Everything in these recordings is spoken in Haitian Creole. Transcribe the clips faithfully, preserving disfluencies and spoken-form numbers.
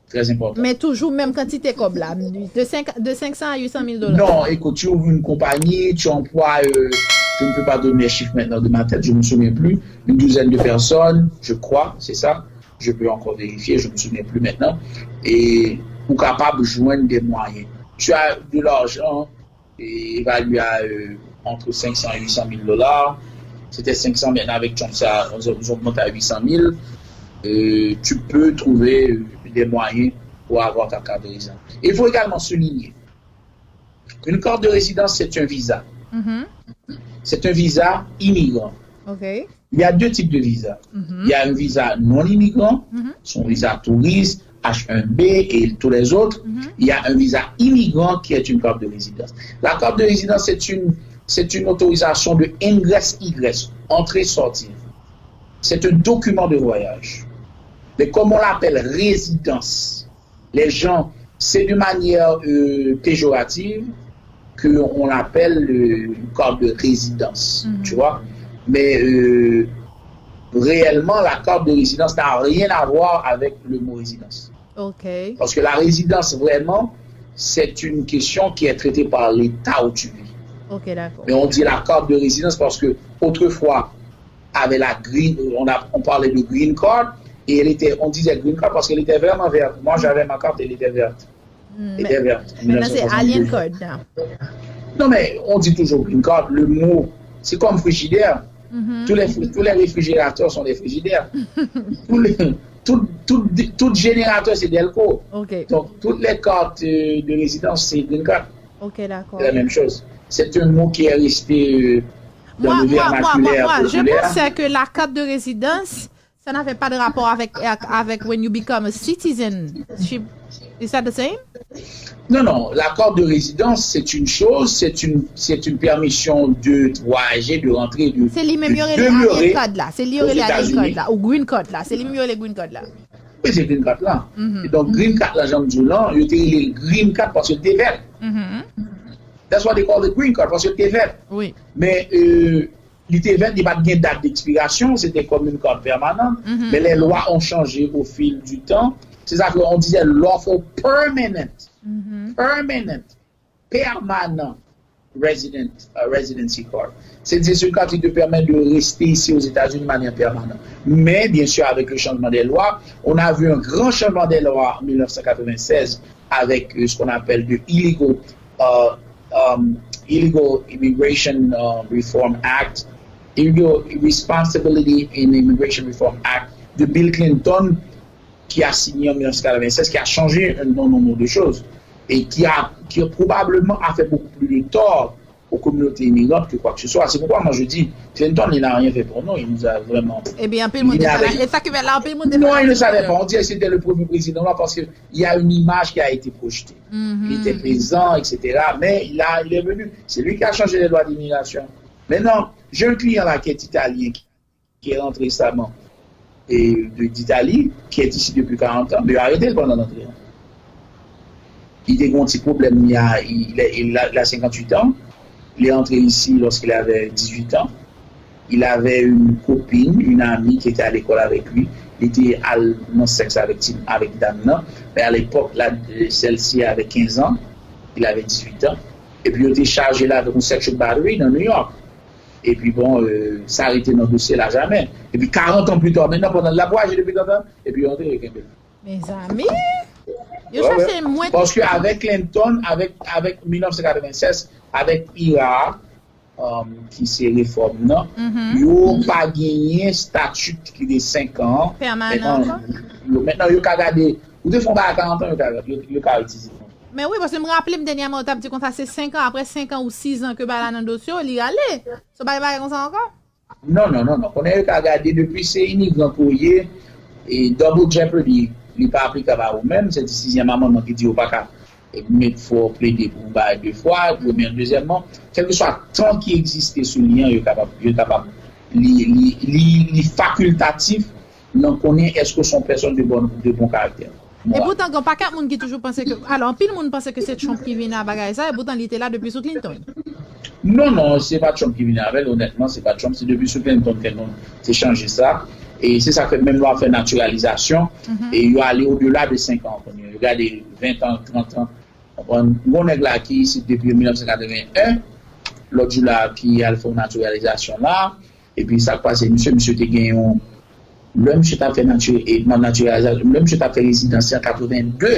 Très important. Men toujou menm kantite kòb la, de, cinq, de cinq cents à huit cent mille dollars. Non, écoute, tu ouvres une compagnie, tu emploies, euh, je ne peux pas donner les chiffres maintenant de ma tête, je ne me souviens plus, une douzaine de personnes, je crois, c'est ça. Je peux encore vérifier, je ne me souviens plus maintenant. Et ou capable de joindre des moyens. Tu as de l'argent et évalué à euh, entre cinq cents et huit cent mille dollars. C'était cinq cents, mais avec Trump, ça, ils ont augmenté à huit cent mille. Euh, tu peux trouver euh, des moyens pour avoir ta carte de résidence. Il faut également souligner qu'une carte de résidence, c'est un visa. Mhm. C'est un visa immigrant. OK. Il y a deux types de visas. Mhm. Il y a un visa non immigrant, Mhm. son visa touriste, H un B et tous les autres. Mhm. Il y a un visa immigrant qui est une carte de résidence. La carte de résidence, c'est une, c'est une autorisation de ingress egress, entrée sortie. C'est un document de voyage. Mais comme on l'appelle résidence, les gens, c'est de manière euh, péjorative qu'on appelle euh, une carte de résidence, Mhm. tu vois. Mais euh, réellement, la carte de résidence n'a rien à voir avec le mot résidence. OK. Parce que la résidence, vraiment, c'est une question qui est traitée par l'État où tu vis. OK, d'accord. Mais on dit la carte de résidence parce que autrefois, avec la green, on, a, on parlait de green card et elle était, on disait green card parce qu'elle était vraiment verte. Moi, j'avais ma carte, elle était verte. Hmm, Elle était men- verte. Maintenant, c'est Alien mille neuf cent soixante-deux. Card now. Non, mais on dit toujours green card. Le mot, c'est comme frigidaire. Mhm. Tous les, fri- tous les réfrigérateurs sont des frigidaires. tous les, tout, tout, tout générateur, c'est Delco. OK. Donc, toutes les cartes euh, de résidence, c'est green card. OK, d'accord. C'est la même chose. C'est un mot qui est resté euh, dans Moi, le moi, moi, moi, vernacular moi, je populaire. pensais que la carte de résidence, ça n'avait pas de rapport avec, avec when you become a citizenship. Is that the same? Non, non, la carte de résidence, c'est une chose, c'est une, c'est une permission de voyager, de rentrer, de, Se li menm yo de rele demeurer Alien Card la. Se li yo aux rele Alien États-Unis. Card la. Ou Green Card la. Se li menm yo rele Green Card la. Oui, c'est green card là. Mhm. Et donc, green card là, j'aime dire, là, il était les green card parce que c'était vert. Mhm. That's why they call it green card, parce que c'était vert. Oui. Mais euh, il était vert, il n'y a pas de date d'expiration, c'était comme une carte permanente. Mhm. Mais les lois ont changé au fil du temps. C'est ça qu'on disait lawful permanent. Mhm. Permanent. Permanent. Resident, uh, residency card. C'est une carte qui te permet de rester ici aux États-Unis de manière permanente. Mais bien sûr, avec le changement des lois, on a vu un grand changement des lois en mille neuf cent quatre-vingt-seize avec euh, ce qu'on appelle le Illegal, uh, um, Illegal Immigration uh, Reform Act, Illegal Responsibility in Immigration Reform Act de Bill Clinton, qui a signé en mille neuf cent quatre-vingt-seize, qui a changé un bon nombre de choses et qui a, qui a probablement a fait beaucoup plus de tort aux communautés immigrantes que quoi que ce soit. C'est pourquoi moi je dis, Clinton, il n'a rien fait pour nous, il nous a vraiment... Ebyen, anpil moun te... E sa ki fè la, anpil moun te... Non, il ne savait pas. On dirait que c'était le premier président là parce qu'il y a une image qui a été projetée. Il était présent, et cetera. Mais il, a, il est venu. C'est lui qui a changé les lois d'immigration. Maintenant, j'ai un client là qui est italien, qui, qui est rentré récemment et de- d'Italie, qui est ici depuis quarante ans, mais il a arrêté pendant l'entrée. Il a un petit problème, il a, il, a, il a cinquante-huit ans. Il est entré ici lorsqu'il avait dix-huit ans. Il avait une copine, une amie qui était à l'école avec lui. Il était al nan sèks avec, ti- avec dame nan. Mais à l'époque, là, celle-ci avait quinze ans. Il avait dix-huit ans. Et puis, il était chargé là avec une sexual battery dans New York. Epi bon, euh, sa rete nan dosye la jamè. Epi karant an pli ta, mentnan pandan l ap vwayaje depi lontan, epi yo antre yo kenbe l. Mezanmi, yo chache mwen. Paske avèk Clinton, avèk, avèk mil nèf san katrevennsèz, avèk ira, um, ki se refòm nan, Mhm. yo pa genyen stati ki de senk an. Pèmanan ankò? Yo, mentnan, yo ka gade, ou te fè yon bagay karant an, yo ka, yo, yo ka itilize. Men wi, paske m raple m dènyèman, yo t ap di konsa, se senk an, apre senk an ou sis an ke bagay la nan dosye w, li rale. So, pa gen bagay konsa ankò? Non, non, non, non. Konnen yo ka gade depi se imigran ke w ye, e double jeopardy, li pa aplikab a ou menm, se sizyèm amannman ki di yo pa ka met fò plede pou yon bagay de fwa, premyè, dezyèmman, kèlkeswa tan ki egziste sou li an, yo kapab, yo kapab, li, li, li, li fakiltatif nan konnen èske w se yon pèsòn de bon, de bon karaktè. E poutan, gen pakèt moun ki toujou panse ke, alò, anpil moun panse ke se Trump ki vini a bagay sa, e poutan li te la depi sou Clinton. Non, non, se pa Trump ki vini avè l, onètman, se pa Trump, se depi sou Clinton, Clinton te chanje sa. E se sa k fè menm lè w ap fè natiralizasyon, e yo ale odela de senk an, konnen yo gade ven an, trant an. Konprann? Gon nèg la ki isit depi mil nèf san katreven en, lòt jou la ki al fè yon natiralizasyon la, epi sa k pase, misye, misye te gen yon, lè misye t ap fè nati-, e, nan natiralizasyon, lè misye t ap fè rezidans li an katreven de,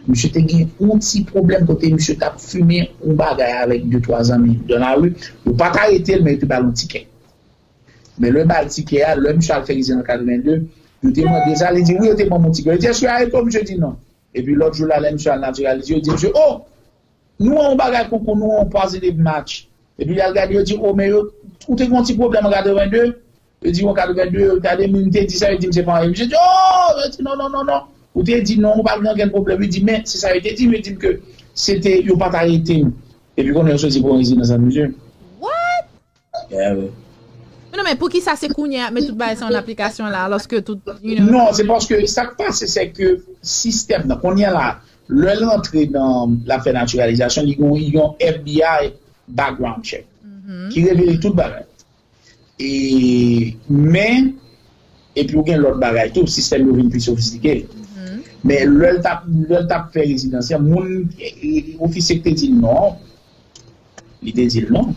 misye te gen yon ti pwoblèm kote misye t ap fimen yon bagay avèk de twa zanmi l nan lari. Yo pa t arete l, men yo te ba l yon tikè. Men lè yo ba l tikè a, lè misye al fè rezidans an katreven de, yo te mande sa, li di wi, yo te ban m yon tikè. Yo di, èske yo arete w? Misye di non. Epi lòt jou la, lè misye al natiralize, yo di misye, o, nou wè yon bagay konkou, nou wè yon positive match. Epi l al gade, yo di, o, men yo, ou te gen yon ti pwoblèm an katreven de? Yo di, an katreven de, yo gade, m te di sa, yo di m se pa anyen. Misye di, o, yo di, non, non, non, non. Ou te di non, ou pa t gen okenn pwoblèm. Yo di, men, se sa yo te di m, yo di m ke se te, yo pa t arete m. Epi konnen yo soti pran rezidans an misye. What? Yeah, wi. Men non, men poukisa se kounye a met tout bagay sa an aplikasyon la, alòske tout, you know? Non, se paske sa k pase, se ke sistèm nan, kounye a la, lè l rantre nan l ap fè natiralizasyon, li gon, li gon F B I background check ki revele tout bagay. E, men, epi ou gen lòt bagay tou, sistèm yo vin pi sofistike. Men lè l t ap, lè l t ap fè rezidans li an, moun, e, e, ofisye k te di l non, li te di l non.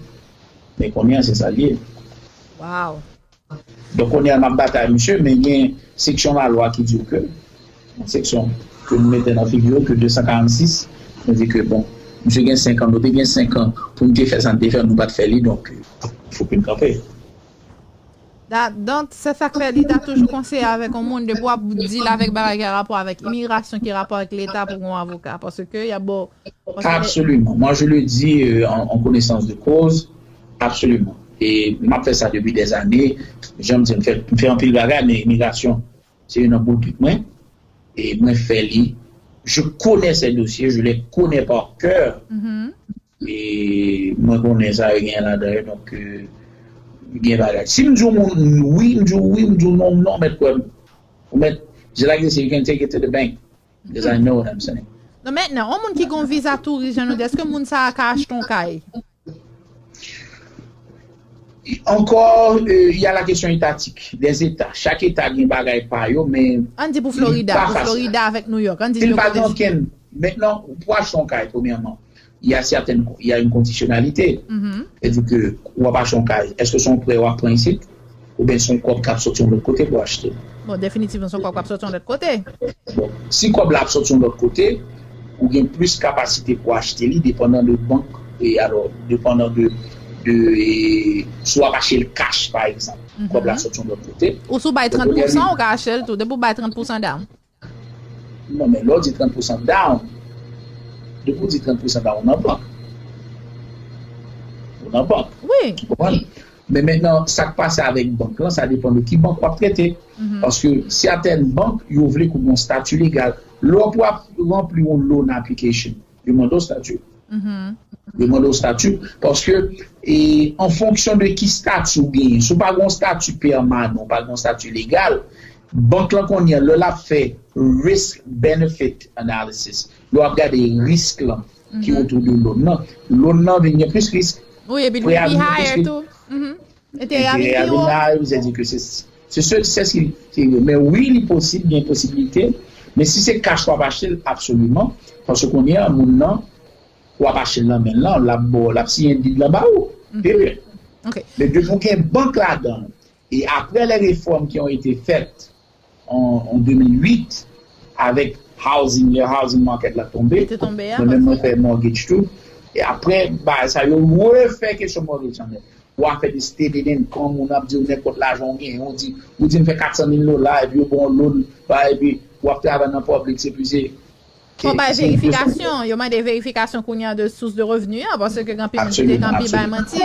Men kounye a, se sa l ye. Wow. Donk, kounye a, m ap batay misye, men gen seksyon lalwa ki di w ke, yon seksyon ke nou mete nan figi yo, ke de san karannsis, nou di ke, bon, misye gen senk an, nou te gen senk an pou n te fè sa n te fè, nou pa t fè li, donk, fòk nou kanpe. Donk, se sa k fè li ta toujou konseye avèk yon moun, depi w ap deal avèk bagay ki gen rapò avèk imigrasyon, ki gen rapò avèk Leta, pou gen yon avoka. Paske y ap ba w Absolument. Moi, je le dis euh, en, en connaissance de cause. Absolument. E m ap fè sa depi dèzane. Jan m di, m fè, m fè anpil bagay, men imigrasyon, se youn nan boul pik mwen. E mwen fè li. Je connais ces dossiers, je les connais par cœur. E mwen konnen sa yo gen ladan yo, donk euh, gen bagay. Si m di yon moun wi, m di w wi, m di w non, non, mèt kwè m. Ou mèt, just like they say, you can take it to the bank. Because I know what I'm saying. Non, mentnan, yon moun ki gen yon viza touris, jan nou di, èske moun sa a ka achte yon kay? Encore, euh, il y a la question étatique, des États. Chak Eta gen bagay pa yo, men Ann di pou Florida, pou Florida avèk New York. Ann di New York. Mentnan, pou achte yon kay, premyèman, il y a certaines, il y a une conditionnalité. Sètadi ke w ap achte yon kay, èske se yon prè w ap pran isit? Oubyen se yon kòb k ap soti yon lòt kote pou achte? Bon, definitivman, se yon kòb k ap soti yon lòt kote. Bon, si kòb la ap soti yon lòt kote, ou gen plis kapasite pou achte li, depandan de bank, e alò, depandan de, de e, si w ap achte l cash, pa egzanp, kòb la ap soti yon lòt kote. Ou si w bay trant pousan, ou ka achte l tou, depi w bay trant pousan down. Non, men lè w di trant pousan down, depi w di trant pousan down, ou nan bank. Ou nan bank. Wi. Ou konprann? Men mentnan, sa k pase avèk bank lan, sa depann de ki bank w ap trete. Paske sèten bank, yo vle ke w gen yon stati legal. Lè w ap ranpli yon loan application, yo mande w stati. Yo mande w stati. Paske, e, an fonksyon de ki stati w genyen, si w pa gen yon stati pèmanan, w pa gen yon stati legal, bank lan kounye a, lè l ap fè risk benefit analysis, lè w ap gade risk lan ki otou de loan nan, loan nan vin gen plis risk. Wi, epi l vin pi higher tou. Enterè a vin pi wo. Enterè a vin high, sètadi ke se, se sèl, se sèl ki, ki, men wi, li posib, gen posiblite, men si se cash w ap achte l, absoliman, paske kounye a, moun nan, w ap achte l nan men l lan, l ap ba w, l ap siyen deed lan ba ou. Period. Men depi w gen bank ladan l, e apre lè refòm ki ont été fèt an, an de mil uit, avèk housing, lè housing market la tonbe, mwen menm mwen fè mortgage tou, e apre bagay sa yo refè kesyon mortgage an nèt. W a fè de stated income, moun ap di w nenpòt lajan w genyen, ou di, ou di m fè kat san mil dola, epi yo ba w loan, epi w ap travay nan public, se pi se Fò bay verifikasyon, yo mande verifikasyon kounye a de sous de revni an, paske gen anpil moun ki te gen anpil bay manti.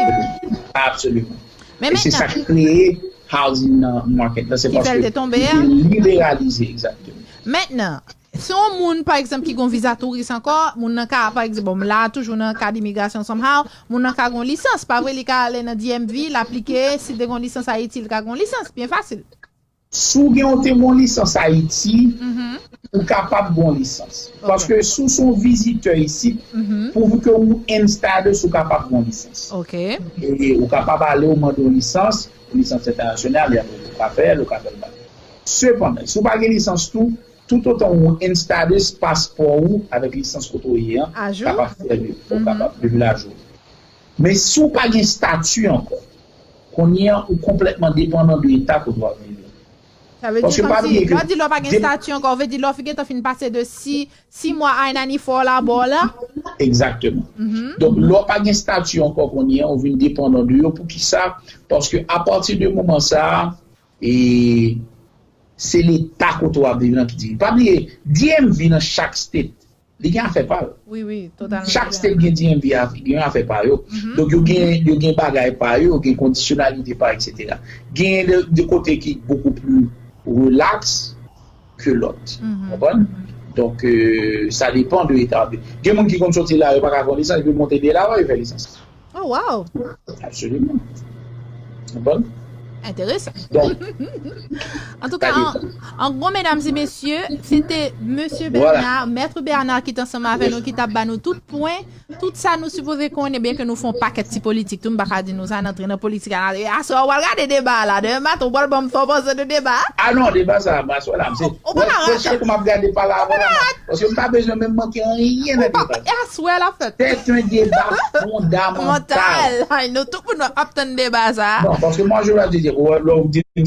Absoliman. E se sa k kreye housing nan market la, se paske li te liberalize, egzakteman. Mentnan, si yon moun, pa egzanp, ki gen yon viza touris ankò, moun nan ka, pa egzanp, bon, m la toujou nan kad imigrasyon somehow, moun nan ka gen yon lisans, pa vre, li ka ale nan D M V, l aplike, si l te gen yon lisans Ayiti, li ka gen yon lisans, byen fasil. Si w gen yon te gon lisans Ayiti, ou kapab gon lisans. Paske si w se yon vizitè isit, pouvu ke ou in status, ou kapab gon lisans. Ok. E ou kapab ale, ou mande yon lisans, yon lisans entènasyonal, y ap ou ka fè l, ou ka fè l ba. Sepandan, si w pa gen lisans tou, toutotan ou in status, paspò ou avèk lisans kote w ye an kapab sèvi, ou kapab viv lajou. Men si w pa gen stati ankò, kounye a ou konplètman depandan de eta kote w ap viv la. Sa vle di, kòmsi, lè w di lè w pa gen stati ankò, ou vle di lè w gentan fin pase de sis mwa I ninety-four la ba w la? Egzakteman. Donk, lè w pa gen stati ankò kounye a, ou vin depandan de yo. Poukisa? Paske apati de moman sa a, e, se leta kote w ap viv lan ki dirije. Pa bliye, D M V nan chak state, li gen afè pa l. Wi, wi, totalman. Chak state gen D M V, gen afè pa yo. Donk, yo gen, yo gen bagay pa yo, gen kondisyonalite pa, etsetera. Gen de, de kote ki bokou pli relax ke lòt. Konprann? Donk, euh, sa depan de eta. Gen moun ki konn soti la, yo pa ka fè lisans, epi monte de la, yo fè lisans. Oh, wow! Absoliman. Konprann? Enteresan. Donk, An tou ka, an, an gwo, medam e mesye, se te Mesye Bernard, Mèt Bernard ki t ansanm avè nou, ki t ap ba nou tout pwen, tout sa nou sipoze konnen, byenke nou fè yon pakèt ti politik tou, m pa ka di nou sa n antre nan politik a. Aswè a, w pral gade deba a la, demen maten, w pral ban m fè w panse de deba a. Ah non, deba sa, m aswè la, m se. Ou pa ka rate. Chak m ap gade palavra la, paske m pa bezwen menm manke anyen nan deba sa. Aswè a l ap fèt. C'est un débat fondamental. Ay, nou tout moun ap tann deba sa. Non, paske mwen, je vais te dire, ou, ou, ou,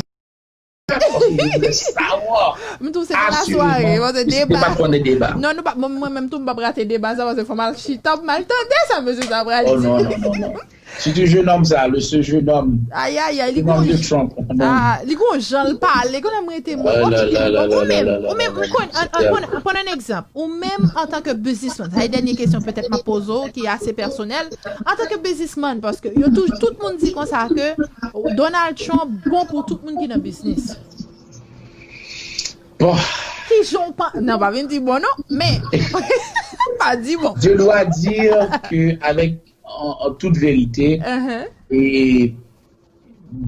M tou se nan lasware, mwen se deba. Non, nou pa, mwen, mwen menm tou m p ap rate deba sa, paske fò m al chita pou m al tande sa mesye sa pral di. Oh non, non, non, non. Si tu jeune homme sa, le ce jeune homme. Ay, ay, ay, li gon, de Trump. Ah, li gon jan l pale, konnen mwen rete mwen. Ou menm, ou menm, ou konn, an, an, pran, pran yon egzanp. Ou menm antanke biznisman, sa e dènye kesyon petèt m ap poze w ki ase pèsonèl. Antanke biznisman, paske yo touj, tout moun di konsa ke Donald Trump bon pou tout moun ki nan biznis. Bon. Kijan w pa, non, pa vin di bon non, men pa di bon. Je dois dire que avec en, en toute vérité, Uh-huh. e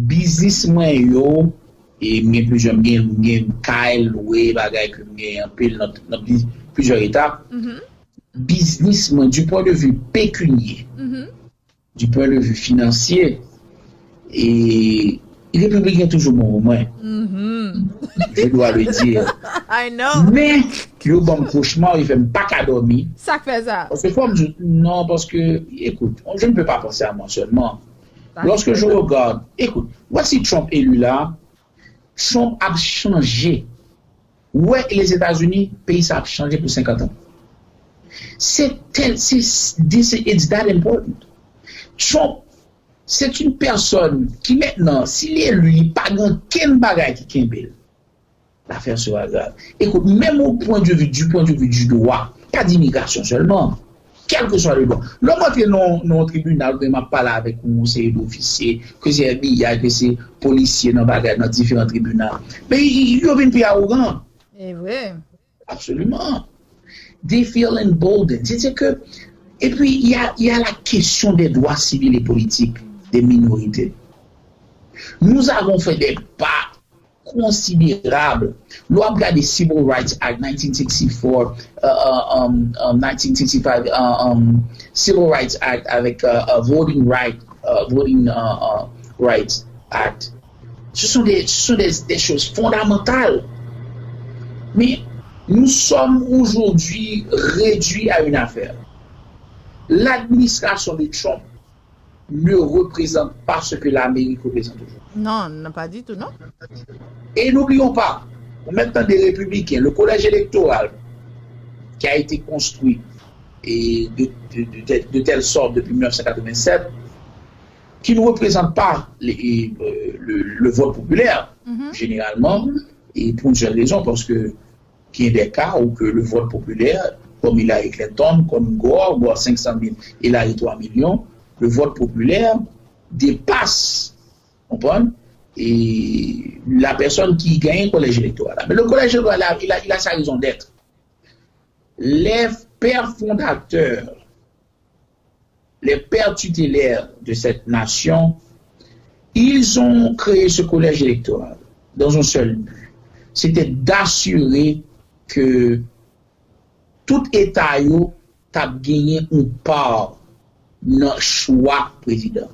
biznis mwen yo, e m gen plizyè, m gen, m gen kay lwe, bagay ke m gen anpil nan, nan pli- plizyè eta. Mhm. Biznis mwen, du point de vue pécunier, Mhm. du point de vue financier, e repibliken toujou bon pou mwen. Mhm. Je dois le dire. I know. Men, yo ban m kochma, yo fè m pa ka dòmi. Sa k fè sa? Paske fò m di, non, paske, écoute, je ne peux pas penser à moi seulement. Lorsque je regarde, écoute, voici Trump élu là, Trump ap chanje. Ou wè, Lèzetazini, peyi sa ap chanje pou senkant an. Se tel, se, this, it's that important. Trump, c'est une personne qui maintenant, si li eli, li pa gen kenn bagay ki kenbe l. L'affaire sera grave. Écoute, même au point de vue, du point de vue du droit, pas d'immigration seulement, quel que soit le droit. Lè m antre nan nan yon tribinal, oubyen m ap pale avèk yon seri de ofisye, ke se F B I, ke se polisye nan bagay, nan diferan tribinal. Men y- y- yo vin pi awogan. E vre. Absolument. They feel emboldened. C'est-à-dire que, et puis, il y a, il y a la question des droits civils et politiques des minorités. Nous avons fait des pas considérables. Lè w ap gade Civil Rights Act nineteen sixty-four, euh, euh, um, um, nineteen sixty-five, euh, um, Civil Rights Act avec euh, euh, Voting Right, euh, Voting euh, euh, Rights Act. Ce sont des, ce sont des, des choses fondamentales. Mais nous sommes aujourd'hui réduits à une affaire. L'administration de Trump ne représente pas ce que l'Amérique représente aujourd'hui. Non, non, pas du tout, non. Et n'oublions pas, ou mèt tande républicain, le collège électoral qui a été construit et de, de, de, telle- de telle sorte depuis mille neuf cent quatre-vingt-sept, qui ne représente pas les- euh, le, le vote populaire, généralement, et pour une seule raison, parce que qu'il y ait des cas où que le vote populaire, comme Hillary Clinton, comme Gore, Gore cinq cent mille, Hillary trois millions, le vote populaire dépasse, comprenez, et la personne qui gagne le collège électoral. Mais le collège électoral, il a, il a, il a sa raison d'être. Les pères fondateurs, les pères tutélaires de cette nation, ils ont créé ce collège électoral. dans un seul but. C'était d'assurer que tout eta yo t ap genyen yon pa nan chwa prezidan.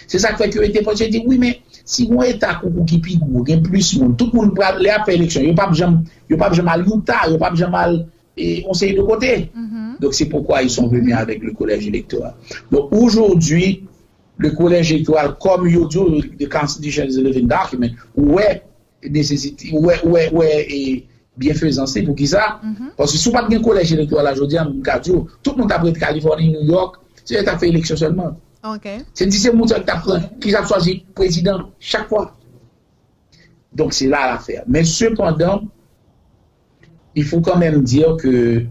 Se sa k fè ke yo te panse, yo di, wi, men si yon eta koukou ki pi gwo, gen plis moun, tout moun pral, lè y ap fè eleksyon, yo p ap janm, yo p ap janm al Utah, yo p ap janm al e, yon seri de kote. Donk, c'est pourquoi ils sont venus avec le collège électoral. Donk, aujourd'hui, le collège électoral, comme yo di, the constitution is a living document, ou wè nesesite, ou wè, ou wè, ou wè e, byenfezans li. Poukisa? Paske si w pa t gen collège électoral la, jodi a, m ka di w, tout moun t ap ret Kalifòni, New York, se yo t ap fè eleksyon sèlman. Se di se moun sa ki t ap pran, ki t ap chwazi prezidan chak fwa. Donc, c'est là l'affaire. Mais cependant, il faut quand même dire que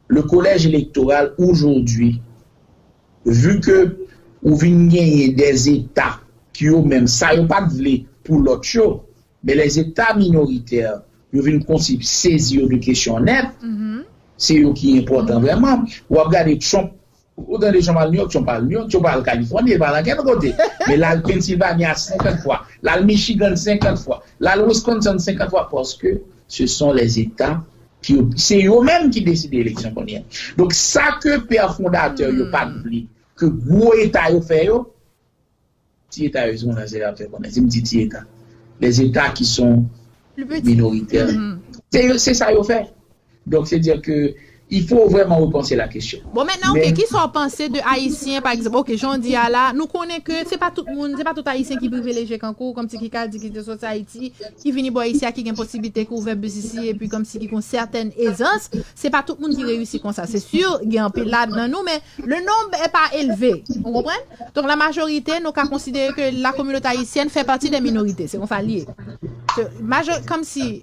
le collège électoral aujourd'hui, vu que ou vin genyen des États ki yo menm, sa yo pa t vle pou lòt yo, men les États minoritaires, yo vin konsi sezi yo de kesyon nèt, se yo ki enpòtan vrèman. W ap gade Trump, ou tande Trump al New York, Trump al New York, Trump al Kalifòni, li pa al ankenn kote. Men l al Pennsylvania senkant fwa, l al Michigan senkant fwa, l al Wisconsin senkant fwa, paske ce sont les États ki, se yo menm ki deside eleksyon kounye a. Donk, sa ke pè fondatè yo pa t vle ke gwo eta yo fè yo, ti eta yo, se konsa se yo ap fè konnen. Si m di ti eta, les États qui sont minoritaires, se yo, se sa yo fè. Donc, c'est dire que il faut vraiment repenser la question. Bon, mentnan, ok, kisa w panse de Ayisyen, pa egzanp, ok, jan w di a la, nou konnen ke se pa tout moun, se pa tout Ayisyen ki privilejye kankou, kòmsi ki ka di ki te soti Ayiti, ki vini bò isi a, ki gen posiblite ki ouvè biznis li, epi kòmsi ki gon sètèn ezans, se pa tout moun ki reyisi konsa. Se si, gen anpil ladan nou, men le nombre est pas élevé. Ou konprann? Donk, la majorite, nou ka konsidere ke la communauté haïtienne fait partie des minorités. Se konsa l ye. Se, major, kòmsi,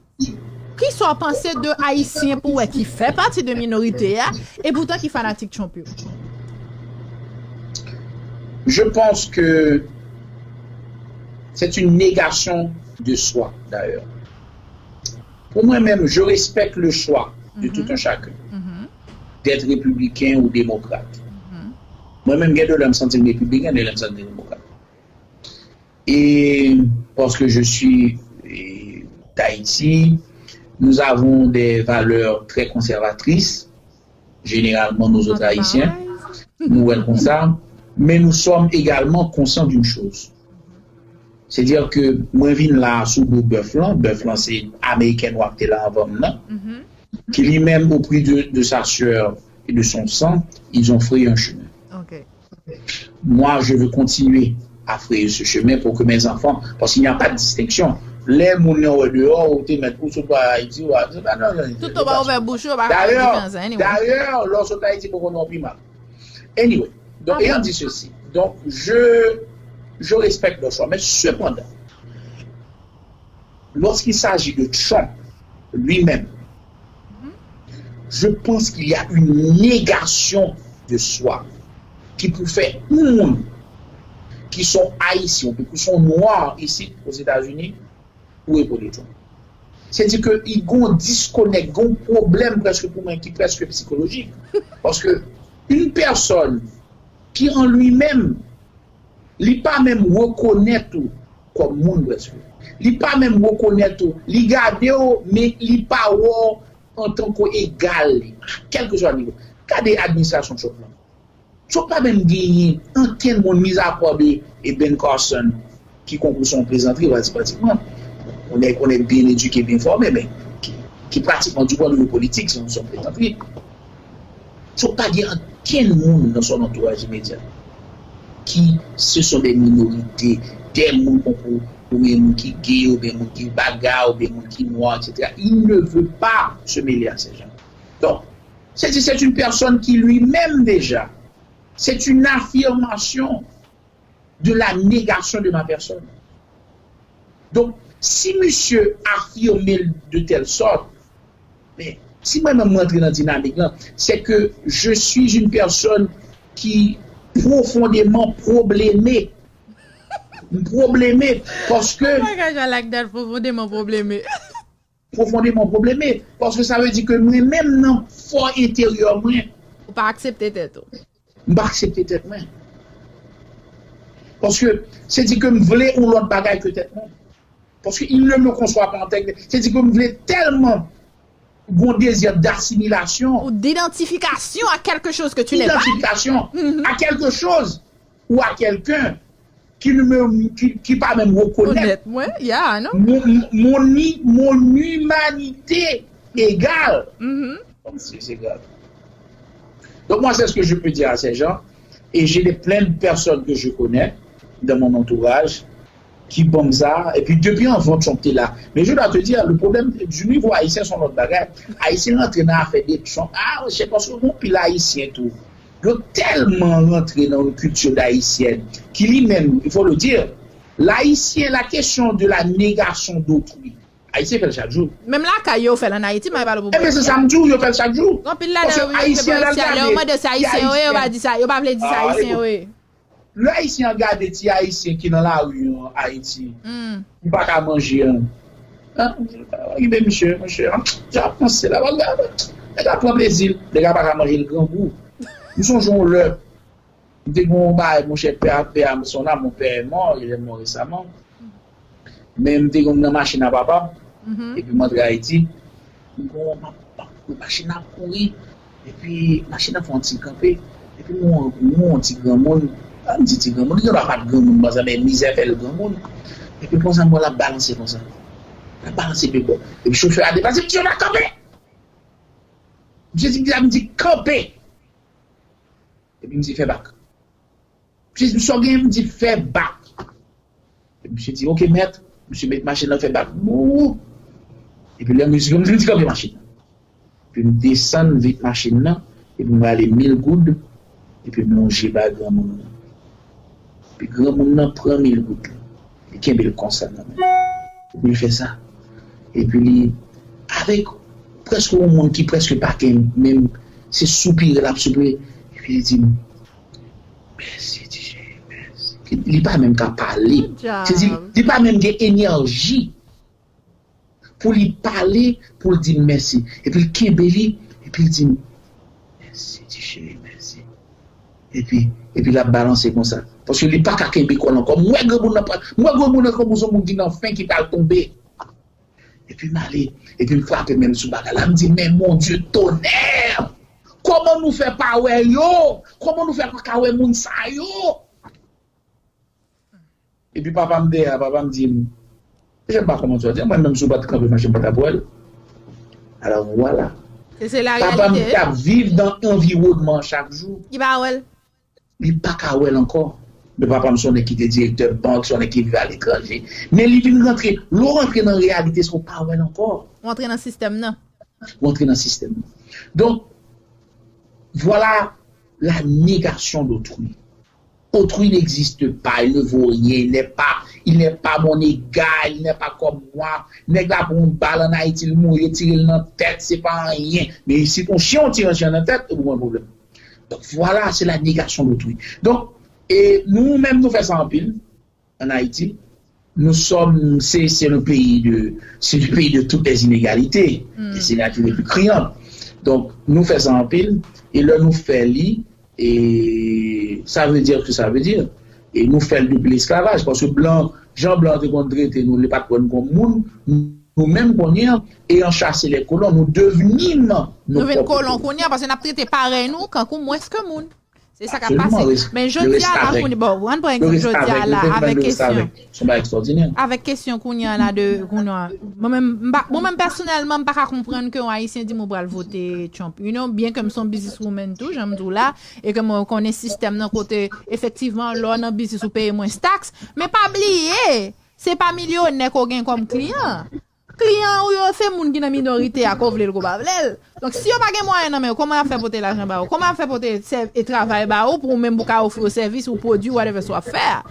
kisa w panse de Ayisyen pou wè ki fè pati de minorite a, e poutan ki fanatik Trump yo? Je pense que c'est une négation de soi, d'ailleurs. Pour moi-même, je respecte le choix de tout un chacun d'être républicain ou démocrate. Mwen menm, gen de lè m santi m repibliken, de lè m santi m demokrat. Et parce que je suis euh, d'Haïti, nous avons des valeurs très conservatrices, généralement nous autres Haïtiens, nou wè l konsa, mais nous sommes également conscients d'une chose. C'est-à-dire que mwen vin la sou do bèf lan, bèf lan se ameriken nwa ki te la anvan m nan, ki li menm au prix de, de sa sueur et de son sang, ils ont frayé un chemin. Moi, je veux continuer à frayer ce chemin pour que mes enfants, parce qu'il n'y a pas de distinction. Lè moun nan wè deyò, ou te mèt ou sot pa Ayiti, ou a, se pa nan Tout ou pa ouvè bouch ou, pa fè diferans anyway. D'ailleurs, lè w sot Ayiti, poko nan pi mal. Anyway, donc, ayant dit ceci, donc, je, je respecte leur choix, mais cependant, lorsqu'il s'agit de Trump lui-même, je pense qu'il y a une négation de soi qui pour faire un monde qui sont haïtiens, qui sont noirs ici aux États-Unis, ou epole Trump. Se di ke i gon disconnect, gon pwoblèm prèske pou mwen ki prèske psikolojik. Paske yon pèsòn ki an li menm, li pa menm rekonèt ou kòm moun prèske. Li pa menm rekonèt ou. Li gade w, men li pa wè w antanke egal li, kèlkeswa nivo. Gade administrasyon Trump lan. Trump pa menm genyen ankenn moun, mizapa de e Ben Carson, ki konkou se yon plezantri, pratikman. Yon nèg, yon nèg byen edike, byen fòme, men ki, ki pratikman du point de vue politik, se yon, se yon plezantri. Trump pa gen ankenn moun nan son antouraj imedya ki, ce sont des minorités, des moun konkou, oubyen moun ki gay, oubyen moun ki baga, oubyen moun ki nwa, et cetera. Il ne veut pas se mêler à ces gens. Donc, c'est, c'est une personne qui lui-même déjà, c'est une affirmation de la négation de ma personne. Donk, si misye afime l de tèl sòt, men si mwen menm mwen antre nan dinamik lan, c'est que je suis une personne qui profondément probleme. M probleme paske. Bagay sa like that, profondément probleme. Profondément probleme. Paske sa vle di ke mwen menm nan fò enteryè mwen. Ou pa aksepte tèt ou. M pa aksepte tèt mwen. Paske se di ke m vle yon lòt bagay ke tèt mwen. Paske il ne me conçoit pas en tel que, se di ke m vle tèlman gon dezi d'assimilation, ou d'identification à quelque chose que tu n'es pas. Identification à quelque chose ou à quelqu'un qui ne me qui, qui pas même reconnaître Honnêtement, yeah, non? mon, mon, mon humanité égale. C'est grave. Donc moi, c'est ce que je peux dire à ces gens. Et j'ai des plein de personnes que je connais dans mon entourage qui pensent ça. Et puis depuis avant Trump était là. Mais je dois te dire, le problème du niveau haïtien, c'est un autre bagage. Haïtien rentre dans l'affaire de Trump. Ah, c'est parce que mon pile haïtien tout. Yo tèlman rantre nan yon kilti ayisyen ki li menm, il faut le dire, l'haïtien, la question de la négation d'autrui, Ayisyen fè l chak jou. Menm lakay yo fè l an Ayiti, mwen pa le Ebyen se sa m di w, yo fè l chak jou. Anpil ladan yo vin vle pran isi a, lè yo mande se Ayisyen yo ye, yo pa di sa, yo pa vle di se Ayisyen yo ye. Lè Ayisyen an gade ti Ayisyen ki nan lari an Ayiti, ki pa ka manje an, an, rive misye, monchè, an, jan ap panse la, nèg la pran plezi l, nèg la pa ka manje l grangou. M sonje yon lè, m te gen yon bagay, monchè, pè a, pè a, son âme, mon père est mort, il est mort récemment. Men m te gen nan machin a papa m, epi m antre Ayiti, m gon, m ap, m ap kouri, machin nan ap kouri, epi machin nan fè yon ti kanpe, epi m wè yon, m wè yon ti granmoun, m di ti granmoun, li gendwa pa t granmoun, banzan, men mizè fè l granmoun, epi konsa m wè l ap balanse konsa, l ap balanse de bò, epi chofè a deplase, m di yo pa kanpe! Misye di m di kanpe! Epi m di fè bak. Misye di sa w genyen, m di fè bak. Epi misye di ok mèt, misye met machin nan fè bak. Bou! Epi lè misye m di kanpe machin nan. Epi m desann vit machin nan, epi m rale mil goud, epi m lonje bay granmoun nan. Epi granmoun nan pran mil goud la. Li kenbe l konsa nan men l. Epi l fè sa. Epi li, avèk prèske yon moun ki prèske pa gen menm, se soupire l ap soupire. Epi li di m, mèsi, ti cheri, mèsi. Li pa menm ka pale. Se di, li pa menm gen enèji pou li pale, pou l di m mèsi. Epi l kenbe li, epi l di m, mèsi, ti cheri, mèsi. Epi, epi l ap balanse konsa. Paske li pa ka kenbe kò l ankò. M wè granmoun nan pa, m wè granmoun nan kòm yon moun ki nan fen ki pral tonbe. Epi m ale, epi m frape men m sou bagay la. M di, men mon Dieu, tonnerre! Kòman nou fè pa wè yo? Kòman nou fè pa ka wè moun sa yo? Epi papa m dèyè, papa m di m, jan m pa kòmanse a di, mwen menm si w pa t kanpe machin m pa t ap wè l. Alò vwala. Papa m t ap viv nan anviwònman an chak jou. Li pa wè l. Li pa ka wè l ankò. Men papa m se yon nèg ki te direktè bank, se yon nèg ki viv aletranje. Men li vin rantre, lè w rantre nan reyalite, se w pa wè l ankò. Ou antre nan sistèm nan. Ou antre nan sistèm nan. Donk, vwala la négation d'autrui. Autrui n'existe pas, il ne vaut rien, il n'est pas, il n'est pas mon égal, il n'est pas comme moi. Nèg la pran yon bal an Ayiti, li mouri, yo tire l nan tèt, se pa anyen. Men si yon chen tire yon chen nan tèt, ou gen pwoblèm. Donk, vwala, se la négation d'autrui. Donk, e nou menm, nou fè sa anpil an Ayiti. Nous sommes, c'est c'est le pays de, c'est le pays de toutes les inégalités. Et c'est la qui est le plus criant. Donk, nou fè sa anpil, e lè nou fè li, e ça veut dire que ça veut dire. E nou fè l depi lesklavaj, paske blan, jan blan te konn trete nou, li pa t wè n kòm moun, nou menm kounye a, ayant chassé les colons, nous devenîmes nos propres colons. Nou vin kolon kounye a, paske n ap trete parèy nou, kankou mwens ke moun. Se sa k ap pase. Men jodi a la, kounye, bon, ann pran egzanp jodi a la, avèk kesyon. Avèk kesyon kounye a la de, kounye a. Mwen menm, m pa, mwen menm pèsonèlman, m pa ka konprann ke yon Ayisyen di m ou pral vote Trump. You know, byen ke m se yon business woman tou, jan m di w la, e ke mwen konnen sistèm nan kote, efektivman, lè w nan biznis ou peye mwens taks. Men pa bliye, se pa milyonè ke w gen kòm kliyan. Kliyan ou yo se moun ki nan minorite a, ke w vle l ke w pa vle l. Donk, si yo pa gen mwayen nan men yo, kòman y ap fè pote lajan ba ou? Kòman y ap fè pote sèv- e travay ba ou pou ou menm pou ka ofri yo sèvis ou pwodui, whatever sa w ap fè a?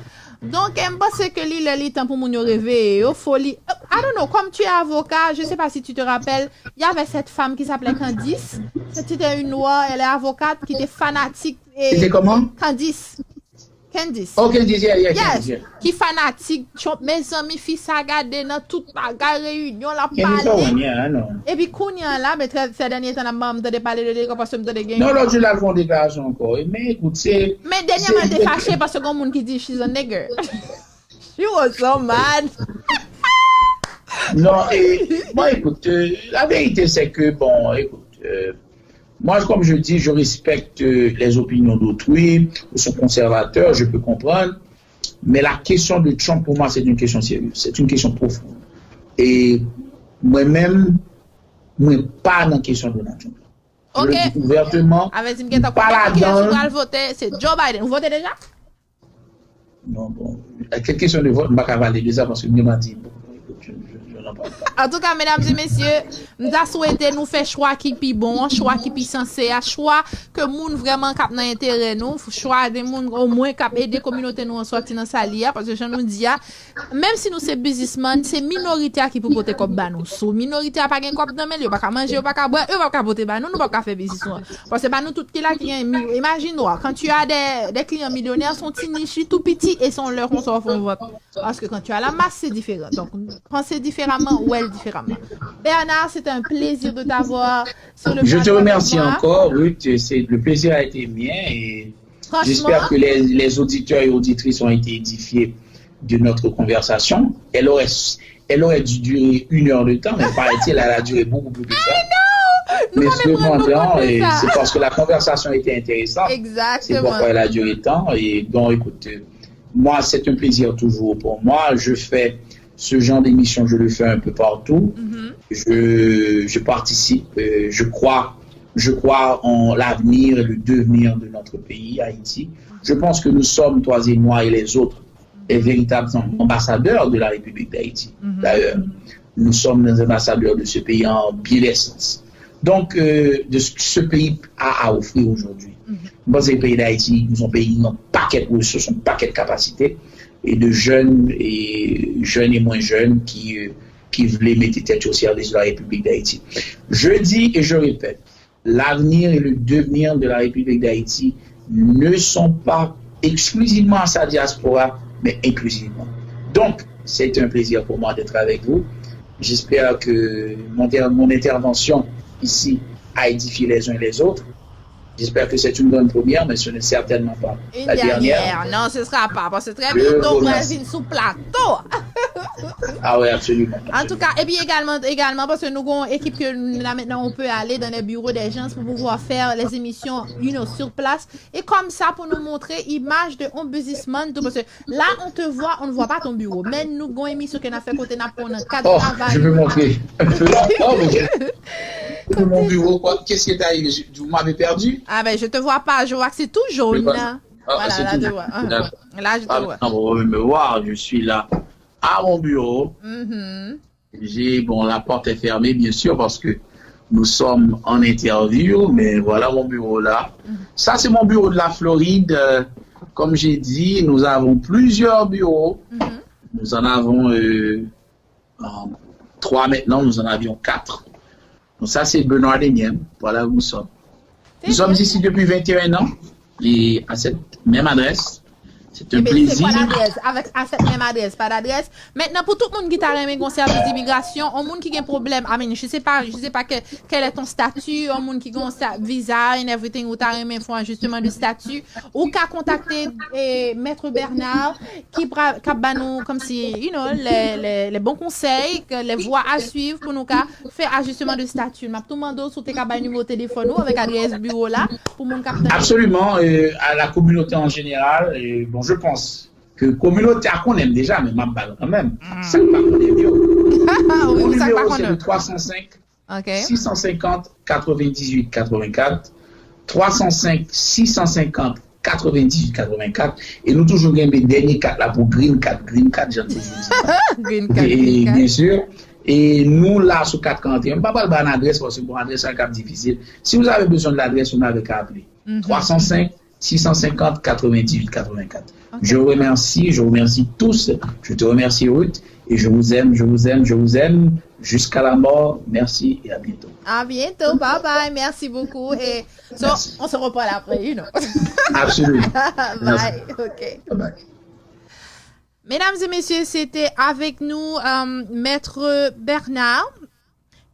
Donk, e m panse ke li lè li tan pou moun yo reveye yo, fo li, I don't know, comme tu es avocat, je sais pas si tu te rappelles, il y avait cette femme qui s'appelait Candice, c'était une noire, elle est avocate, qui était fanatique, et C'était comment? Candice. Candice. Oh, Candice, yeah, yeah, Candice, yeah. Ki fanatik Trump. Mezanmi, fi sa gade nan tout bagay, reyinyon, l ap pale. Candice, oh, yeah, I know. Epi kounye a la, men trè, sè dènye tan, l ap ban m tande pale de li ankò, paske m tande gen. Non, lòt jou, l al fè yon deklarasyon ankò. Men, ekout, se. Men dènyèman, l te fache paske gen moun ki di, she's a nigger. She was so mad. Non, et, bon, écoute, euh, la vérité, c'est que, bon, écoute, euh, moi, comme je dis, je respecte, euh, les opinions d'autrui, ou sont conservateurs, je peux comprendre, mais la question de Trump, pour moi, c'est une question sérieuse, c'est une question profonde. Et moi-même, moi, pas dans la question de Donald Trump. Je le dis ouvertement, pas là-dedans. Ou pral vote, se Joe Biden. Ou vote déjà? Non, bon, kèk kesyon de vòt, m pa ka pale de sa paske m gentan di, bon, je, je, je n'en parle pas. Antouka, medam e mesye, m ta swete nou fè chwa ki pi bon an, chwa ki pi sanse a, chwa ke moun vrèman k ap nan enterè nou, chwa de moun omwen k ap ede kominote nou an sòti nan sa li a, paske jan nou di a, menm si nou se biznismann, se minorite a ki pou pote kòb ba nou. Si minorite a pa gen kòb nan men l, yo pa ka manje, yo pa ka bwè, yo pa ka pote ba nou, nou pa ka fè biznis nou an. Paske se pa nou tout ki la ki gen, imagine-toi, quand tu as des, des clients millionnaires, se yon ti nich li tou piti e se yon lè konsa w fè yon vòt. Parce que quand tu as la masse, c'est différent. Donc, pensez différemment, wè l diferaman. Bernard, c'est un plaisir de t'avoir sur le Je te plateau avec remercie moi. Encore, Ruth. C'est, le plaisir a été mien et Franchement. J'espère que les, les auditeurs et auditrices ont été édifiés de notre conversation. Elle aurait, elle aurait dû durer une heure de temps, mais paraît-il, elle a duré beaucoup plus que ça. Nou Mais pa menm rann nou kont cependant, de et sa. C'est parce que la conversation était intéressante. C'est Exactement. Pourquoi elle a duré tant. Et bon, écoute, euh, moi, c'est un plaisir toujours pour moi. Je fais ce genre d'émission, je le fais un peu partout. Mhm. Je, je participe, euh, je crois, je crois en l'avenir et le devenir de notre pays, Haïti. Je pense que nous sommes, toi et moi et les autres, les véritables ambassadeurs de la République d'Haïti. Mhm. D'ailleurs, nous sommes les ambassadeurs de ce pays en bien des sens. Donc, euh, de ce, ce pays a à offrir aujourd'hui. Mhm. Mwen panse peyi Dayiti, nou se yon peyi ki gen yon pakèt resous, yon pakèt kapasite, e de jèn, e jèn e mwen jèn ki, euh, ki vle mete tèt yo o sèvis de la Repiblik Dayiti. Je dis et je répète, l'avenir et le devenir de la République d'Haïti ne sont pas exclusivement à sa diaspora, mais inclusivement. Donc, c'est un plaisir pour moi d'être avec vous. J'espère que mon, mon intervention ici a édifié les uns et les autres. J'espère que c'est une bonne première, mais ce n'est certainement pas Une la dernière. Non, ce sera pas. Parce que très Je bientôt, on va remercie. Venir sous plateau. Ah oui, absolument. En tout cas, et puis également, également parce que nous avons une équipe que là maintenant on peut aller dans les bureaux des gens pour pouvoir faire les émissions, you know, sur place. Et comme ça, pour nous montrer l'image de un businessman, tout, parce que là, on te voit, on ne voit pas ton bureau. Mais nous avons une émission qu'on a fait côté n'a pas un cadre Oh, de travail. Je peux montrer un peu. Oh, mais je- mon bureau, quoi. Qu'est-ce qui est arrivé? Je- Vous m'avez perdu? Ah ben, je te vois pas, je vois que c'est tout jaune. Je vois- Ah, Voilà, c'est là, tout. Je vois. Ah, D'accord. Là, je te Ah, vois. Maintenant, vous pouvez me voir, je suis là, à mon bureau. Mhm. J'ai, bon, la porte est fermée, bien sûr, parce que nous sommes en interview, mais voilà mon bureau là. Ça, c'est mon bureau de la Floride. Euh, comme j'ai dit, nous avons plusieurs bureaux. Mhm. Nous en avons euh, euh, trois maintenant, nous en avions quatre. Donc ça, c'est Bernard Deniel. Voilà où nous sommes. Nous sommes ici depuis vingt et un ans et à cette même adresse. C'est un Eh ben, c'est quoi plaisir. L'adresse? Avec à cette même adresse, pas d'adresse. Maintenant, pour tout le monde qui t'a aimé qu'on service d'immigration, un monde qui a un problème, I mean, je sais pas, je sais pas que, quel est ton statut, un monde qui a un sta- visa and everything, ou t'a aimé font justement de statut, ou qu'à contacter eh, Maître Bernard, qui pra- qui a ba nous comme si, you know, les, les, les bons conseils, que les voies à suivre pour nous qu'à faire ajustement de statut. M'a tout demandé si tu as un numéro de téléphone ou avec adresse bureau là, pour mon capteur. Absolument, euh, à la communauté en général, et bon, je pense que communauté a konnen m deja, men m ap ba l kanmenm. Sa k pa konnen m yo. Ah oui, Mon oui, ça numéro, pas c'est qu'on le a. trois cent cinq, Ok. six cent cinquante, quatre-vingt-dix-huit, quatre-vingt-quatre. trois cent cinq, six cent cinquante, quatre-vingt-dix-huit, quatre-vingt-quatre. Et nous toujours gagné dernier quatre là pour Green Card, Green Card, j'ai toujours dit. Green card, Et green card. Bien sûr. Et nous, là, sur quatre quarante et un, je ne vais pas le adresse parce que bon, l'adresse est quand même difficile. Si vous avez besoin de l'adresse, vous n'avez qu'à appeler. Mhm. trois cent cinq, six cent cinquante, quatre-vingt-dix-huit, quatre-vingt-quatre. Ok. Je remercie, je remercie tous. Je te remercie, Ruth. Et je vous aime, je vous aime, je vous aime. Jusqu'à la mort. Merci et à bientôt. À bientôt. Bye bye. Merci beaucoup. Et so, Merci. On se reparle après, you know. Absolument. Bye. Ok. Bye bye. Mesdames et messieurs, c'était avec nous euh, Maître Bernard.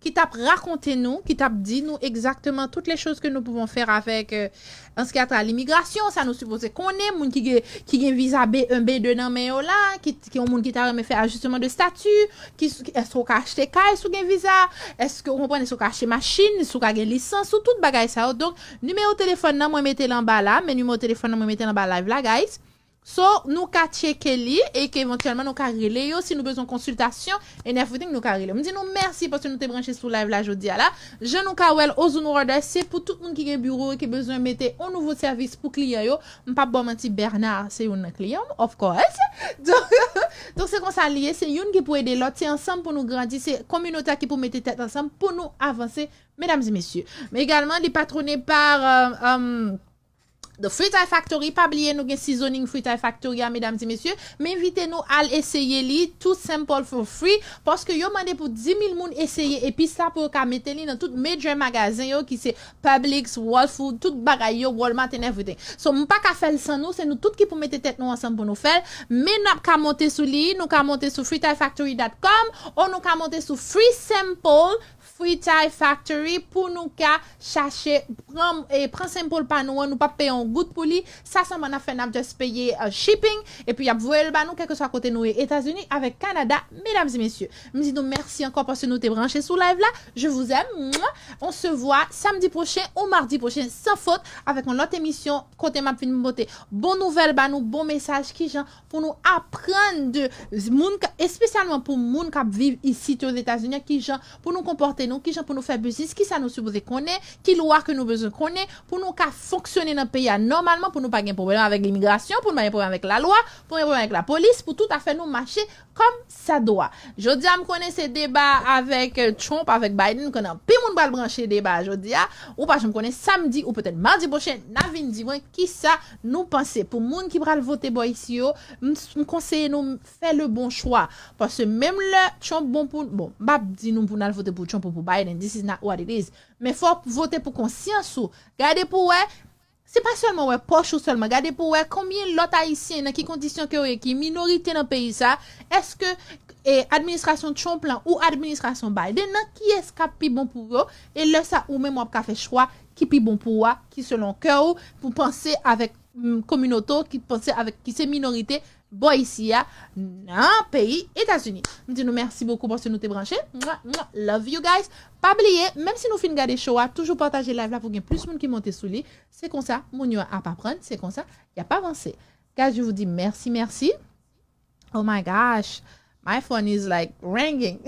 ki t ap rakonte nou, ki t ap di nou egzakteman toutes les choses que nous pouvons faire avec, euh, an ce qui a trait à limigrasyon, sa nou sipoze konnen, moun ki gen, ki gen viza B un, B deux nan men yo la, ki, ki yon moun ki ta renmen fè ajustement de statut, ki, ki, èske w ka achte kay si w gen viza, èske w konprann, èske w ka achte machin, si w ka gen lisans, ou tout bagay sa yo. Donk, nimewo telefòn nan, mwen mete l anba la, men nimewo telefòn nan, mwen mete l anba live la, guys. So, nou ka tcheke li e ke evantyèlman nou ka rele yo si nou bezwen konsiltasyon and everything, nou ka rele. M di nou mèsi paske nou te branche sou live la jodi a la. Jan nou ka wè l, Ozone Water, se pou tout moun ki gen biwo e ki bezwen mete yon nouvo sèvis pou kliyan yo. M p ap ba w manti, Bernard se youn nan kliyan m, of course. Donk, donk se konsa li ye, se youn ki pou ede lòt, se ansanm pou nou grandi, se kominote a ki pou mete tèt ansanm pou nou avanse, medam e mesye. Men egalman, li patrone pa, euh, euh, The Free Thai Factory, pa bliye nou gen seasoning Free Thai Factory a, medam e mesye. M envite nou al eseye li, tou simple, for free, paske yo mande pou dis mil moun eseye epis la pou yo ka mete li nan tout major magazen yo, ki se Publix, Whole Foods, tout bagay yo, Walmart and everything. So, m pa ka fè l san nou, se nou tout ki pou mete tèt nou ansanm pou nou fè l. Men n ap ka monte sou li, nou ka monte sou free thai factory dot com, ou nou ka monte sou Free Sample, Free Thai Factory, pou nou ka chache pran, e, pran sample pa nou an, nou p ap peye yon goud pou li. Sa sèlman n ap fè, n ap just peye, uh, shipping, epi y ap voye l ba nou, kèlkeswa kote nou ye, Etazini avèk Kanada, medam e mesye. M di nou mèsi ankò paske nou te branche sou live la. Je vous aime. Mwa. On se voit samedi prochain ou mardi prochain, sans faute, avèk yon lòt emisyon kote m ap vin pote bon nouvèl ba nou, bon mesaj, kijan pou nou aprann de moun, ka- espesyalman pou moun k ap viv isit Ozetazini, kijan pou nou konpòte nou, kijan pou nou fè biznis, kisa nou sipoze konnen, ki lwa ke nou bezwen konnen, pou nou ka fonksyone nan peyi a nòmalman, pou nou pa gen pwoblèm avèk limigrasyon, pou nou pa gen pwoblèm avèk lalwa, pou gen pwoblèm avèk lapolis, pou tout afè nou mache kòm sa dwa. Jodi a, m konnen se deba avèk, euh, Trump, avèk Biden, m konnen anpil moun pral branche deba a jodi a. Ou pa janm konnen, samdi ou petèt madi pwochen, n a vin di mwen kisa nou panse. Pou moun ki pral vote bò isi yo, m, m konseye nou fè le bon chwa. Paske menm lè Trump bon pou, bon, m p ap di nou pou n al vote pou Trump ou pou Biden, this is not what it is. Men fò w vote pou konsyans ou. Gade pou w wè, se pa sèlman wè pòch ou sèlman, gade pou w wè konbyen lòt Ayisyen, nan ki kondisyon ke yo ye, ki minorite nan peyi sa, èske, e, administrasyon Trump lan ou administrasyon Biden nan, kiyès k ap pi bon pou yo, e lè sa ou menm w ap ka fè chwa ki pi bon pou ou a, ki selon kè ou, pou panse avèk, mm, kominote w, ki panse avèk, ki se minorite bò isi a nan peyi Etazini. M di nou mèsi bokou paske nou te branche. Mwa, mwa, love you guys. Pa bliye, menm si nou fin gade show a, toujou pataje live la pou gen plis moun ki monte sou li. Se konsa, moun yo ap aprann, se konsa, y ap avanse. Guys, je vous dis merci, merci. Oh my gosh, my phone is like ringing.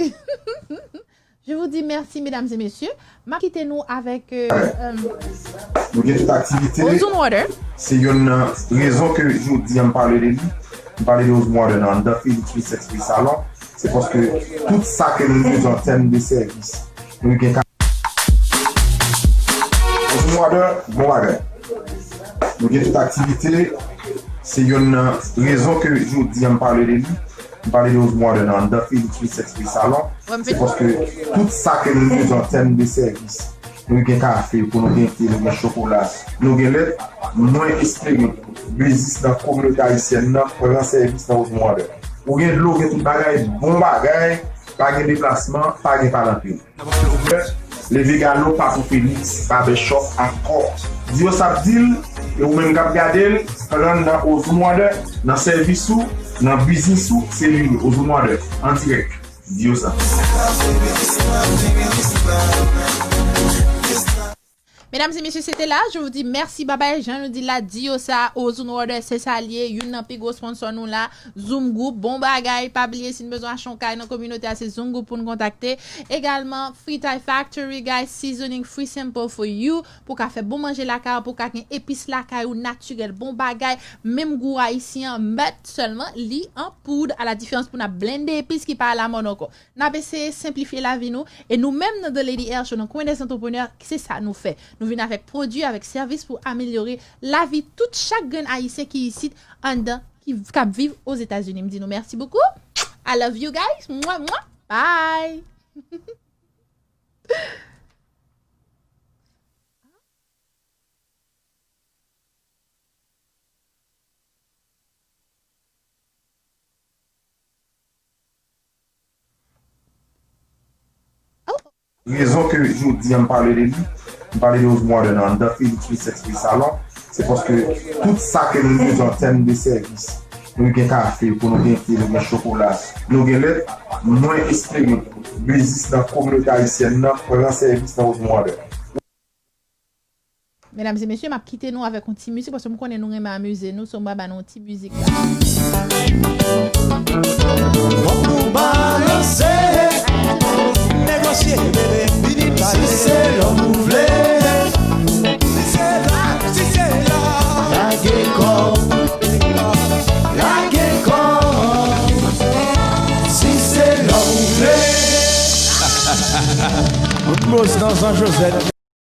Je vous dis merci, mesdames et messieurs. M ap kite nou avèk, euh, euh, Nou gen tout aktivite. Ozone Water. Se youn nan rezon ke jodi a m pale de li. M pale de Ozone Water nan anndan Felix Unisex Beauty Salon. Se paske tout sa ke nou bezwen an tèm de sèvis, nou gen ka. Ozone Water, bon bagay. Nou gen tout aktivite. Se youn nan rezon ke jodi a m pale de li. M pale de Ozone Water nan anndan Felix Unisex Beauty Salon. Se paske tout sa ke nou bezwen an tèm de sèvis, nou gen kafe pou nou, gen te, nou gen chokola, nou gen lèt. Mwen espere biznis nan kominote ayisyèn nan pran sèvis nan Ozone Water. Ou gen dlo, gen tout bagay, bon bagay, pa gen deplasman, pa gen pale anpil. Leve Galo, Patou Felix, Babè Shop ankò. Diyosa ap di l, e ou menm k ap gade l, pran nan Ozone Water, nan sèvis ou, nan biznis ou, se li, Ozone Water, an dirèk. Diyosa. Medam e mesye, se te la. Je vous dis merci, babay. Jan nou di la, Diyosa, Ozone Water, se sa l ye. Youn nan pi gwo sponsò nou la. Zoom Group, bon bagay. Pa bliye, si n bezwen achte yon kay nan kominote a, se Zoom Group pou n kontakte. Egalman, Free Thai Factory, guys, seasoning free sample for you. Pou ka fè bon manje lakay ou, pou ka gen epis lakay ou natirèl, bon bagay, menm gou ayisyen an, but sèlman li an poud, a la diferans pou n ap blende epis ki pa alamòd ankò. N ap eseye senplifye lavi nou, e nou menm nan The Lady Air Show, nan Kwen dè Antreprenè, se sa nou fè. Nou vin avèk pwodui, avèk sèvis pou amelyore lavi tout chak grenn ayisyen ki isit anndan, ki, k ap viv Ozetazini. M di nou mèsi bokou. I love you guys. Mwa, mwa. Bye. Oh. Rezon ke jodi a m pale de li, m pale de Rose Water nan anndan Felix Research Salon, se paske tout sa ke nou bezwen an tèm de sèvis, nou gen kafe, pou nou gen te, nou gen chokola, nou gen lèt, mwen espere biznis nan kominote ayisyèn nan pran sèvis nan Rose Water. Medam e mesye, m ap kite nou avèk yon ti mizik paske m konnen nou renmen amize nou, so m pral ba nou yon ti mizik la. Fòk nou balanse, negosye, bebe, vini pale. Si se lòm ou vle, si se la, si se la, lage kò, lage kò. Si se lòm ou vle. Bout Moz nan Zan Jozèt.